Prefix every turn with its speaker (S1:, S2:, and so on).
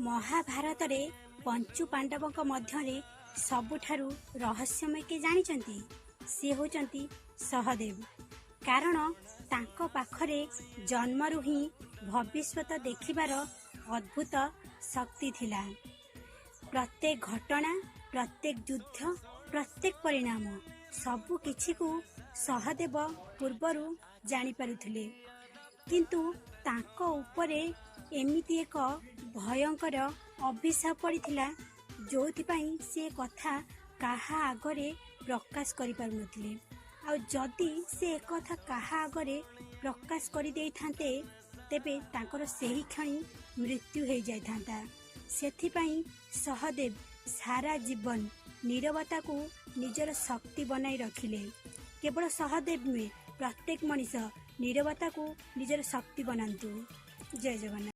S1: ମହାଭାରତରେ ପଞ୍ଚୁ ପାଣ୍ଡବଙ୍କ ମଧ୍ୟରେ ସବୁଠାରୁ ରହସ୍ୟମୟ କିଏ ଜାଣିଛନ୍ତି? ସିଏ ହେଉଛନ୍ତି ସହଦେବ। କାରଣ ତାଙ୍କ ପାଖରେ ଜନ୍ମରୁ ହିଁ ଭବିଷ୍ୟତ ଦେଖିବାର ଅଦ୍ଭୁତ ଶକ୍ତି ଥିଲା। ପ୍ରତ୍ୟେକ ଘଟଣା, ପ୍ରତ୍ୟେକ ଯୁଦ୍ଧ, ପ୍ରତ୍ୟେକ ପରିଣାମ, ସବୁ କିଛିକୁ ସହଦେବ ପୂର୍ବରୁ ଜାଣିପାରୁଥିଲେ। କିନ୍ତୁ ତାଙ୍କ ଉପରେ ଏମିତି ଏକ ଭୟଙ୍କର ଅଭିଶାପ ପଡ଼ିଥିଲା, ଯୋଉଥିପାଇଁ ସେ କଥା କାହା ଆଗରେ ପ୍ରକାଶ କରିପାରୁନଥିଲେ। ଆଉ ଯଦି ସେ ଏକଥା କାହା ଆଗରେ ପ୍ରକାଶ କରିଦେଇଥାନ୍ତେ, ତେବେ ତାଙ୍କର ସେହି କ୍ଷଣି ମୃତ୍ୟୁ ହେଇଯାଇଥାନ୍ତା। ସେଥିପାଇଁ ସହଦେବ ସାରା ଜୀବନ ନୀରବତାକୁ ନିଜର ଶକ୍ତି ବନାଇ ରଖିଲେ। କେବଳ ସହଦେବ ନୁହେଁ, ପ୍ରତ୍ୟେକ ମଣିଷ ନୀରବତାକୁ ନିଜର ଶକ୍ତି ବନାନ୍ତୁ। ଜୟ ଜଗନ୍ନାଥ।